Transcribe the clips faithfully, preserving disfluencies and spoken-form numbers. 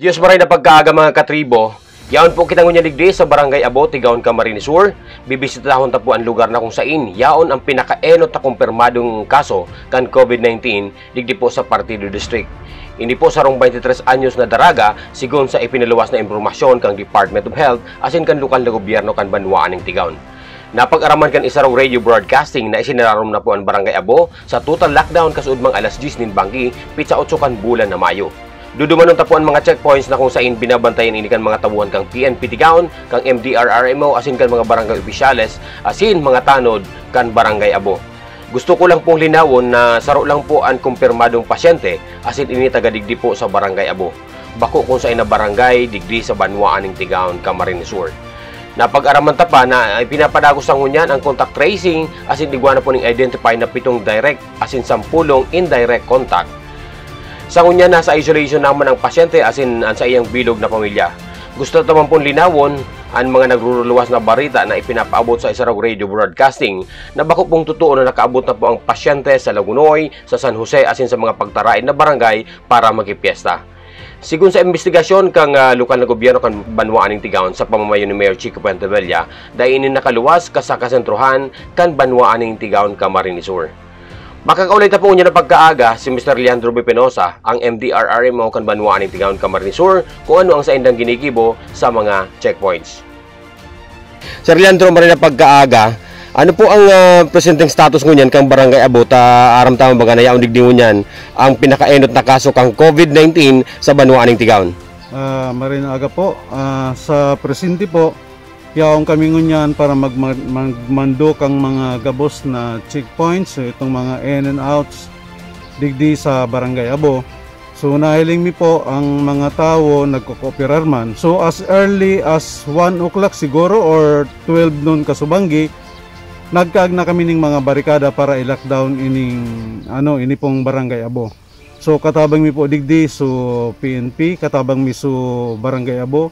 Diyos maray na pagkaaga, mga katribo. Yaon po kita ngunyan digdi sa Barangay Abo, Tigaon, Camarines Sur. Bibisitahon ta po an lugar na kung sain yaon ang pinakaenot na kumpirmadong kaso kan COVID nineteen digdi po sa Partido District. Ini po sarong twenty-three anyos na daraga, sigon sa ipinaluwas na impormasyon kan Department of Health asin kan lokal na gobyerno kan banwaan nin Tigaon. Napag-araman kan Isarog Radio Broadcasting na isinararom na po an Barangay Abo sa total lockdown kasuodmang alas diyes nin banggi, pitsa otso kan bulan na Mayo. Dudumanon ta po an mga checkpoints na kung sain binabantayan ini kan mga tauhan kan P N P Tigaon, kan M D R R M O asin kan mga barangay opisyales asin mga tanod kan Barangay Abo. Gusto ko lang pong linawon na saro lang po an kumpirmadong pasyente asin ini taga digdi po sa Barangay Abo. Bako kung sain na barangay digdi sa banwaan nin Tigaon, Camarines Sur. Napag-araman ta pa na ipinapadagos sa ngunyan ang contact tracing asin igwa na po ning identify na pitong direct asin sampulong indirect contact. Sa ngunyan, nasa isolation naman ang pasyente asin an saiyang bilog na pamilya. Gusto ta man pong linawon an mga nagruruluwas na bareta na ipinapaabot sa Isarog Radio Broadcasting na bako pong totoo na nakaabot na po ang pasyente sa Lagunoy, sa San Jose asin sa mga pagtaraed na barangay para magipyesta. Sigon sa imbestigasyon kan, ah, lokal na gobyerno kan banwaan nin Tigaon sa pamamayo ni Mayor Chico Fuentebella, dai ini nakaluwas ka sa kasentrohan kan banwaan nin Tigaon, Camarines Sur. Makakaulay ta po ngunyan na pagkaaga si Mister Leandro B. Penosa, ang M D R R M O kan banwaan nin Tigaon, Camarines Sur, kung ano ang saindang ginigibo sa mga checkpoints. Sir Leandro, maray na pagkaaga, ano po ang, ah, presenteng status ngunyan kan Barangay Abo ta aram ta man baga na yaon digdi ngunyan ang pinakaenot na kaso kan COVID nineteen sa banwaan nin Tigaon? Ah, maray na aga po. Ah, sa presente po, yaon kami ngunyan para magma-, magmando kang mga gabos na checkpoints, so itong mga in and outs digdi sa Barangay Abo. So, nahiling mi po ang mga tawo nagkokooperar man. So, as early as one o'clock siguro or twelve noon kasubanggi, nagkaag na kami ning mga barikada para i-lockdown ining, ano, ini pong Barangay Abo. So, katabang mi po digdi, so P N P, katabang mi so Barangay Abo,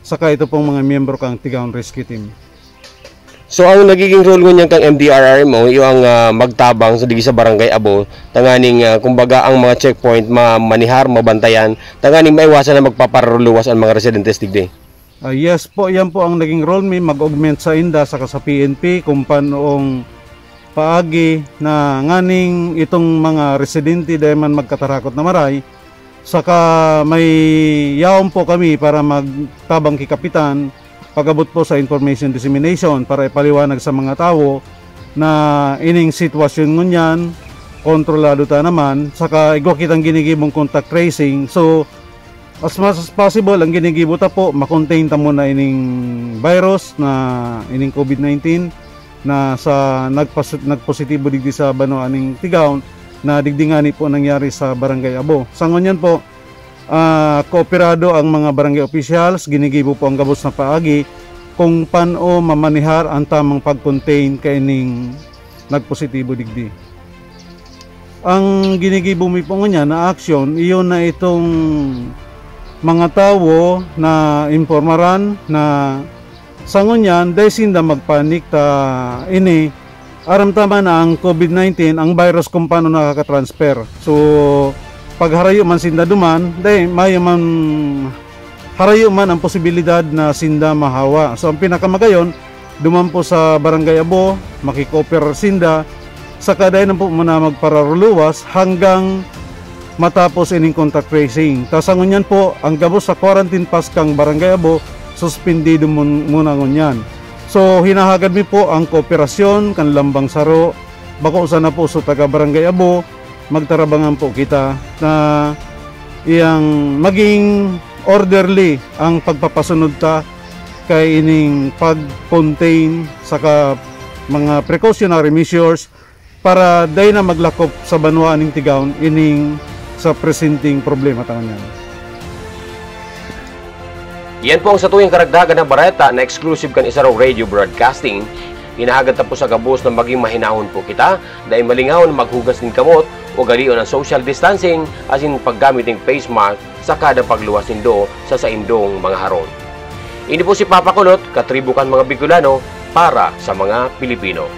saka ito pong mga miyembro kang Tigaon Rescue Team. So, ang nagiging role ngunyan kan M D R R M O, iyo ang, ah, magtabang sa digi sa Barangay Abo, tanganing, ah, kumbaga, ang mga checkpoint ma-, manihar, mabantayan, tanganing maiwasan na magpapararuluwas ang mga residentes digdi. Ah, yes po, yan po ang naging role mi, mag-augment sa inda saka sa P N P kung panoong paagi na nganing itong mga residente dai man magkatarakot na maray, saka may yaon po kami para magtabang ki Kapitan pag-abot po sa information dissemination para ipaliwanag sa mga tawo na ining sitwasyon ngunyan, kontrolado ta naman, saka igwa kitang ginigibong contact tracing. So, as much as possible, ang ginigibo ta po, makontain ta muna ining virus na ining COVID nineteen na sa nagpas-, nagpositibo digdi sa banwaan ning Tigaon na digdi ngani po nangyari sa Barangay Abo. Sa ngunyan po, ah, kooperado ang mga barangay officials, ginigibo po ang gabos na paagi kung pano mamanihar ang tamang pag-contain kaining nagpositibo digdi. Ang ginigibo mi po ngunyan na aksyon, iyon na itong mga tawo na impormaran na sa ngunyan, dai sinda magpanik ta ini. Aram ta man na ang COVID nineteen, ang virus kung paano nakaka-transfer. So, pag harayo man sinda duman, dai, mayo man, harayo man ang posibilidad na sinda mahawa. So, ang pinakamagayon, duman po sa Barangay Abo, makikooperar sinda, saka dai na po muna magpararuluwas hanggang matapos ining contact tracing. Ta sa ngunyan po, ang gabos sa quarantine pass kang Barangay Abo, suspendido mun-, muna ngunyan. So, hinahagad mi po ang kooperasyon kan lambang saro, bako sana po sa taga Barangay Abo, magtarabangan po kita na iyang maging orderly ang pagpapasunod ta kay ining pag-contain saka mga precautionary measures para dai na maglakop sa banwaan ning Tigaon ining sa presenteng problema ta ngunyan. Yan po ang satuyang karagdagan na bareta na exclusive kan Isarog Radio Broadcasting. Hinahagad ta po sa gabos na maging mahinahon po kita, dai malingaw na maghugas nin kamot, ugalion ang social distancing, asin paggamit nin face mask sa kada pagluwas nindo sa saindong mga harong. Ini po si Papa Kulot, katribo kan mga Bicolano, para sa mga Pilipino.